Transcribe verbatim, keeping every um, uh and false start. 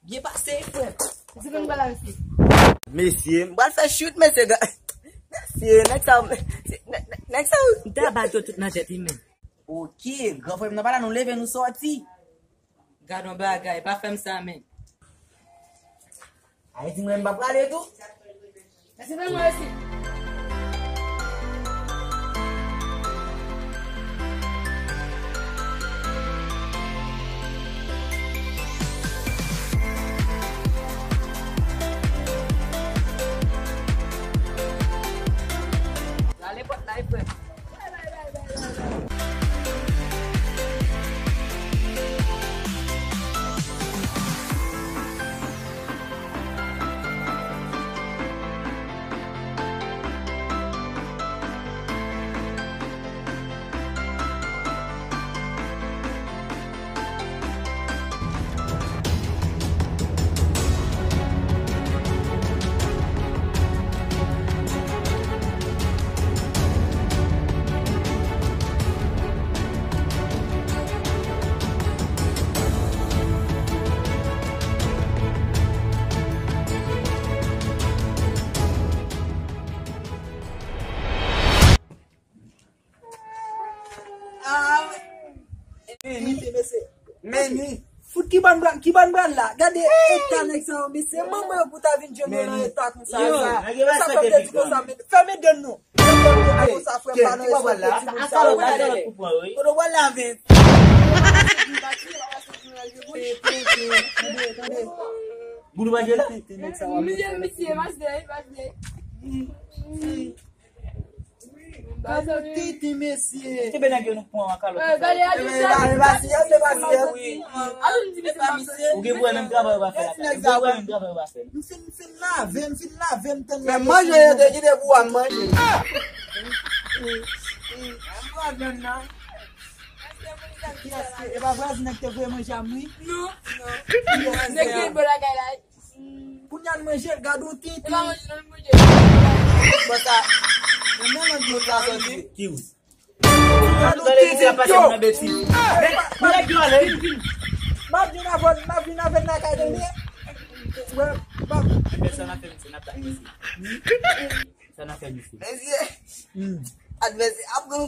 Byen pase, frè. Di nou ba la, mesye. Mesye, m pral fè shoot, mesye. Mesye, nèg sa, nèg, nèg, nèg sa. M ta bat yo tout nan tèt, wi, men. Ok, gran frè m nan pa la, nou leve, nou sòti. Gad yon bagay, pa fè m sa, men. Ayiti, mwen, m pa prale tou. Mèsi, men mwen osi. Rale pòt la, frè. Ah, men ni, mesye. Men ni. Fout ki bann bran, ki bann bran la. Gade eta nèg sa yo, mesye. Manman yo pou ta vin jwenn yo nan eta konsa. Yo, sa fè m te di konsa, men fèmen de nou. Sa fè m te di konsa, frè, pa nan respè ti moun sa yo. Kote w al la, men. Boulou manje la? Misye, misye, mas de, mas de. Gade tete, mesye. Kenbe nèg yo, nou pran an kalòt. Eh, gade, gade, gade, gade, gade, gade, gade. Ou gen pou wè menm travay ou va fè la. Ou gen pou wè menm travay ou va fè. M fin, m fin lave, m fin lave, m tann. Men manje yo te kite pou w ap manje. M pa vyann nan. Kiyès ki, e pa vwazin nan ki te voye manje a m, wi? Non, non. Nèg ki bò lakay la. Kounye a n manje l, gad yon tenten. E pa manje non, manje. Bon, sa, men nan lang moun sa sòti. Ki ou? Gad yon tenten, yo. M ap vin avè, m ap vin avè n lakay tande. Wè, m ap. Sa n ap fè, misye, n ap ta, misye. Sa n ap fè, misye. Mesye. Advèsè ap pran.